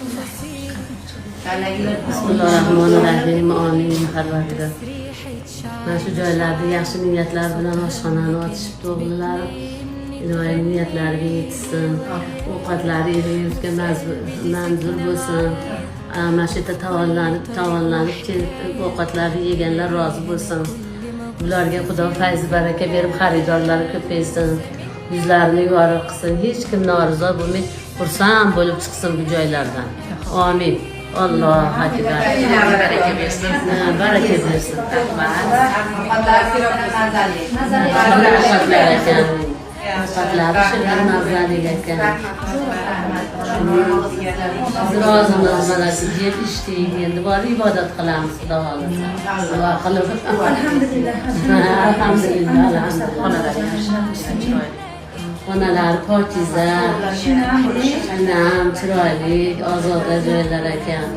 Bismillahirrohmanirrohim. Amin. Parvardigor. Mana shu joylarda yaxshi niyatlar bilan oshxonani ochishibdi o'g'illar. Iloyim, niyatlariga yetishsin. Ovqatlari el yurtga manzur bo'lsin. Mana shu yerda tavallanib, tavallanib kelib ovqatlarni yeganlar rozi bo'lsin. Bularga Xudo fayz baraka berib, xaridorlari ko'paysin. Yuzlarini yorug' qilsin. Hech kim norizo bo'lmay, xursand bo'lib chiqsin bu joylardan. Amin. Allohu akbar. Baraka bersin. Ha, baraka bersin. Mazali. Ovqatlar ekan. Ovqatlari shirin, mazali ekan. Biz rozimiz, mana shu yeb ichdik, endi borib ibodat qilamiz, Xudo xohlasa. Duo qilib. Alhamdulillah. Alhamdulillah, alhamdulillah. Xonalari yaxshi, chiroyli. Xonalari pokiza, Shinam, shinam, chiroyli, ozoda joylar ekan.